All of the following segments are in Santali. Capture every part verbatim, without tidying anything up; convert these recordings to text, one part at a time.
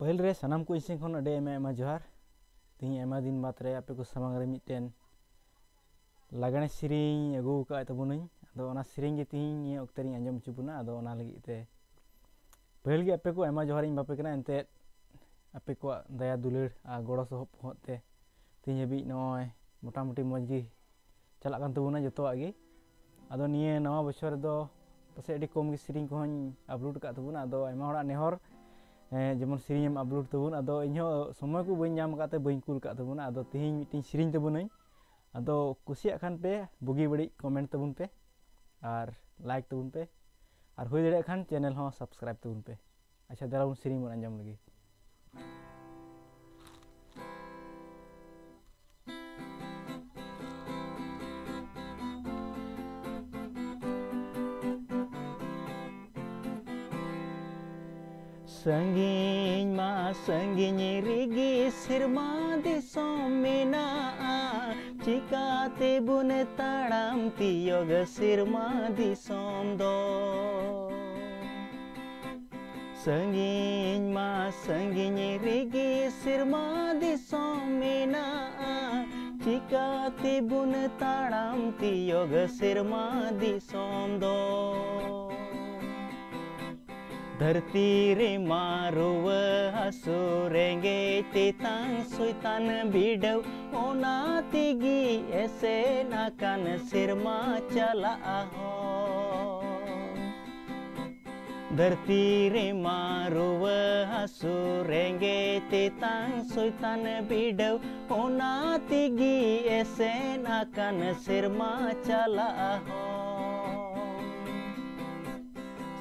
ᱯᱟᱹᱦᱤᱞ ᱨᱮ ᱥᱟᱱᱟᱢ ᱠᱚ ᱤᱧ ᱥᱮᱱ ᱠᱷᱚᱱ ᱟᱹᱰᱤ ᱟᱭᱢᱟ ᱟᱭᱢᱟ ᱡᱚᱦᱟᱨ᱾ ᱛᱮᱦᱮᱧ ᱟᱭᱢᱟ ᱫᱤᱱ ᱵᱟᱫᱽ ᱨᱮ ᱟᱯᱮ ᱠᱚ ᱥᱟᱢᱟᱝ ᱨᱮ ᱢᱤᱫᱴᱮᱱ ᱞᱟᱜᱽᱬᱮ ᱥᱮᱨᱮᱧ ᱟᱹᱜᱩ ᱟᱠᱟᱫ ᱛᱟᱵᱚᱱᱟᱹᱧ᱾ ᱟᱫᱚ ᱚᱱᱟ ᱥᱮᱨᱮᱧ ᱜᱮ ᱛᱮᱦᱮᱧ ᱱᱤᱭᱟᱹ ᱚᱠᱛᱮ ᱨᱤᱧ ᱟᱸᱡᱚᱢ ᱦᱚᱪᱚ ᱵᱚᱱᱟ᱾ ᱟᱫᱚ ᱚᱱᱟ ᱞᱟᱹᱜᱤᱫ ᱛᱮ ᱯᱟᱹᱦᱤᱞ ᱜᱮ ᱟᱯᱮ ᱠᱚ ᱟᱭᱢᱟ ᱡᱚᱦᱟᱨ ᱤᱧ ᱮᱢᱟ ᱯᱮ ᱠᱟᱱᱟ᱾ ᱮᱱᱛᱮᱫ ᱟᱯᱮ ᱠᱚᱣᱟᱜ ᱫᱟᱭᱟ ᱫᱩᱞᱟᱹᱲ ᱟᱨ ᱜᱚᱲᱚ ᱥᱚᱯᱚᱦᱚᱫ ᱛᱮ ᱛᱮᱦᱮᱧ ᱦᱟᱹᱵᱤᱡ ᱱᱚᱜᱼᱚᱭ ᱢᱚᱴᱟᱢᱩᱴᱤ ᱢᱚᱡᱽ ᱜᱮ ᱪᱟᱞᱟᱜ ᱠᱟᱱ ᱛᱟᱵᱚᱱᱟ ᱡᱚᱛᱚᱣᱟᱜ ᱜᱮ᱾ ᱟᱫᱚ ᱱᱤᱭᱟᱹ ᱱᱟᱣᱟ ᱵᱚᱪᱷᱚᱨ ᱨᱮᱫᱚ ᱯᱟᱥᱮᱡ ᱟᱹᱰᱤ ᱠᱚᱢ ᱜᱮ ᱥᱮᱨᱮᱧ ᱠᱚᱦᱚᱸᱧ ᱟᱯᱞᱳᱰ ᱟᱠᱟᱫ ᱛᱟᱵᱚᱱᱟ᱾ ᱟᱫᱚ ᱟᱭᱢᱟ ᱦᱚᱲᱟᱜ ᱱᱮᱦᱚᱨ, ᱮᱸ, ᱡᱮᱢᱚᱱ ᱥᱮᱨᱮᱧ ᱮᱢ ᱟᱯᱞᱳᱰ ᱛᱟᱵᱚᱱ, ᱟᱫᱚ ᱤᱧᱦᱚᱸ ᱥᱚᱢᱚᱭ ᱠᱚ ᱵᱟᱹᱧ ᱧᱟᱢ ᱟᱠᱟᱫ ᱛᱮ ᱵᱟᱹᱧ ᱠᱩᱞ ᱟᱠᱟᱫ ᱛᱟᱵᱚᱱᱟ᱾ ᱟᱫᱚ ᱛᱮᱦᱮᱧ ᱢᱤᱫᱴᱮᱱ ᱥᱮᱨᱮᱧ ᱛᱟᱵᱚᱱᱟᱹᱧ᱾ ᱟᱫᱚ ᱠᱩᱥᱤᱭᱟᱜ ᱠᱷᱟᱱ ᱯᱮ ᱵᱩᱜᱤ ᱵᱟᱹᱲᱤᱡ ᱠᱚᱢᱮᱱᱴ ᱛᱟᱵᱚᱱ ᱯᱮ ᱟᱨ ᱞᱟᱭᱤᱠ ᱛᱟᱵᱚᱱ ᱯᱮ, ᱟᱨ ᱦᱩᱭ ᱫᱟᱲᱮᱭᱟᱜ ᱠᱷᱟᱱ ᱪᱮᱱᱮᱞ ᱦᱚᱸ ᱥᱟᱵᱥᱠᱨᱟᱭᱤᱵ ᱛᱟᱵᱚᱱ ᱯᱮ᱾ ᱟᱪᱪᱷᱟ, ᱫᱮᱞᱟ ᱵᱚᱱ ᱥᱮᱨᱮᱧ ᱵᱚᱱ ᱟᱸᱡᱚᱢ ᱞᱮᱜᱮ᱾ ᱥᱟᱺᱜᱤᱧ ᱢᱟ ᱥᱟᱺᱜᱤᱧ ᱨᱮᱜᱮ ᱥᱮᱨᱢᱟ ᱫᱤᱥᱚᱢ ᱢᱮᱱᱟᱜᱼᱟ, ᱪᱤᱠᱟᱛᱮ ᱵᱚᱱ ᱛᱟᱲᱟᱢ ᱛᱤᱭᱳᱜ ᱥᱮᱨᱢᱟ ᱫᱤᱥᱚᱢ ᱫᱚ? ᱥᱟᱺᱜᱤᱧ ᱢᱟ ᱥᱟᱺᱜᱤᱧ ᱨᱮᱜᱮ ᱥᱮᱨᱢᱟ ᱫᱤᱥᱚᱢ ᱢᱮᱱᱟᱜᱼᱟ, ᱪᱤᱠᱟᱛᱮ ᱵᱚᱱ ᱛᱟᱲᱟᱢ ᱛᱤᱭᱳᱜ ᱥᱮᱨᱢᱟ ᱫᱤᱥᱚᱢ ᱫᱚ? ᱫᱷᱟᱹᱨᱛᱤ ᱨᱮᱢᱟ ᱨᱩᱣᱟᱹ ᱦᱟᱹᱥᱩ, ᱨᱮᱸᱜᱮᱡ ᱛᱮᱛᱟᱝ ᱥᱚᱭᱛᱟᱱ ᱵᱤᱰᱟᱹᱣ, ᱚᱱᱟ ᱛᱮᱜᱮ ᱮᱥᱮᱫ ᱟᱠᱟᱱ ᱥᱮᱨᱢᱟ ᱪᱟᱞᱟᱜᱼᱟ ᱦᱚᱸ᱾ ᱫᱷᱟᱹᱨᱛᱤ ᱨᱮᱢᱟ ᱨᱩᱣᱟᱹ ᱦᱟᱹᱥᱩ, ᱨᱮᱸᱜᱮᱡ ᱛᱮᱛᱟᱝ ᱥᱚᱭᱛᱟᱱ ᱵᱤᱰᱟᱹᱣ, ᱚᱱᱟ ᱛᱮᱜᱮ ᱮᱥᱮᱫ ᱟᱠᱟᱱ ᱥᱮᱨᱢᱟ ᱪᱟᱞᱟᱜᱼᱟ ᱦᱚᱸ᱾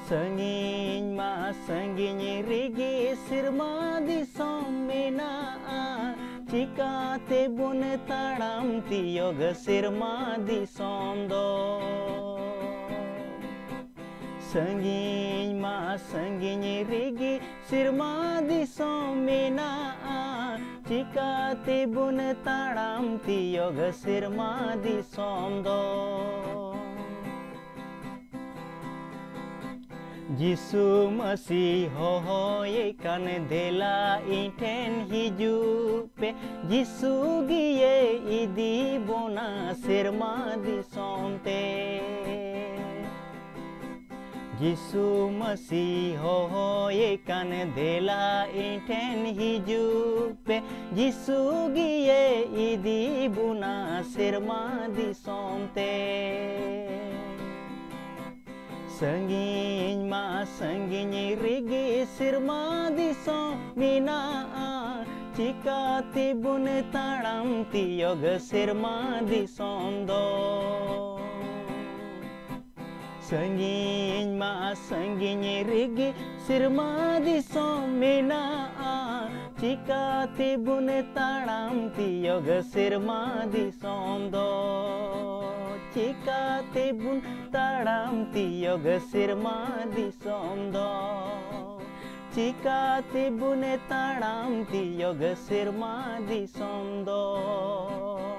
ᱥᱟᱺᱜᱤᱧ ᱢᱟ ᱥᱟᱺᱜᱤᱧ ᱨᱮᱜᱮ ᱥᱮᱨᱢᱟ ᱫᱤᱥᱚᱢ ᱢᱮᱱᱟᱜᱼᱟ, ᱪᱤᱠᱟᱛᱮ ᱵᱚᱱ ᱛᱟᱲᱟᱢ ᱛᱤᱭᱳᱜ ᱥᱮᱨᱢᱟ ᱫᱤᱥᱚᱢ ᱫᱚ? ᱥᱟᱺᱜᱤᱧ ᱢᱟ ᱥᱟᱺᱜᱤᱧ ᱨᱮᱜᱮ ᱥᱮᱨᱢᱟ ᱫᱤᱥᱚᱢ ᱢᱮᱱᱟᱜᱼᱟ, ᱪᱤᱠᱟᱛᱮ ᱵᱚᱱ ᱛᱟᱲᱟᱢ ᱛᱤᱭᱳᱜ ᱥᱮᱨᱢᱟ ᱫᱤᱥᱚᱢ ᱫᱚ? ᱡᱤᱥᱩ ᱢᱟᱹᱥᱤ ᱦᱚᱦᱚᱭᱮ ᱠᱟᱱ, ᱫᱮᱞᱟ ᱤᱧ ᱴᱷᱮᱱ ᱦᱤᱡᱩᱜ ᱯᱮ᱾ ᱡᱤᱥᱩ ᱜᱮᱭᱮ ᱤᱫᱤ ᱵᱚᱱᱟ ᱥᱮᱨᱢᱟ ᱫᱤᱥᱚᱢ ᱛᱮ᱾ ᱡᱤᱥᱩ ᱢᱟᱹᱥᱤ ᱦᱚᱦᱚᱭᱮ ᱠᱟᱱ, ᱫᱮᱞᱟ ᱤᱧ ᱴᱷᱮᱱ ᱦᱤᱡᱩᱜ ᱯᱮ᱾ ᱡᱤᱥᱩ ᱜᱮᱭᱮ ᱤᱫᱤ ᱵᱚᱱᱟ ᱥᱮᱨᱢᱟ ᱫᱤᱥᱚᱢ ᱛᱮ᱾ ᱥᱟᱺᱜᱤᱧ ᱢᱟ ᱥᱟᱺᱜᱤᱧ ᱨᱮᱜᱮ ᱥᱮᱨᱢᱟ ᱫᱤᱥᱚᱢ ᱢᱮᱱᱟᱜᱼᱟ, ᱪᱤᱠᱟᱹ ᱛᱮᱵᱚᱱ ᱛᱟᱲᱟᱢ ᱛᱤᱭᱳᱜ ᱥᱮᱨᱢᱟ ᱫᱤᱥᱚᱢ ᱫᱚ? ᱥᱟᱺᱜᱤᱧ ᱢᱟ ᱥᱟᱺᱜᱤᱧ ᱨᱮᱜᱮ ᱥᱮᱨᱢᱟ ᱫᱤᱥᱚᱢ ᱢᱮᱱᱟᱜᱼᱟ, ᱪᱤᱠᱟᱹ ᱛᱮᱵᱚᱱ ᱛᱟᱲᱟᱢ ᱛᱤᱭᱳᱜ ᱥᱮᱨᱢᱟ ᱫᱤᱥᱚᱢ ᱫᱚ? ᱪᱤᱠᱟᱹ ᱛᱮᱵᱚᱱ ᱛᱟᱲᱟᱢ ᱛᱤᱭᱳᱜ ᱥᱮᱨᱢᱟ ᱫᱤᱥᱚᱢ ᱫᱚ? ᱪᱤᱠᱟᱹ ᱛᱮᱵᱚᱱ ᱛᱟᱲᱟᱢ ᱛᱤᱭᱳᱜ ᱥᱮᱨᱢᱟ ᱫᱤᱥᱚᱢ ᱫᱚ?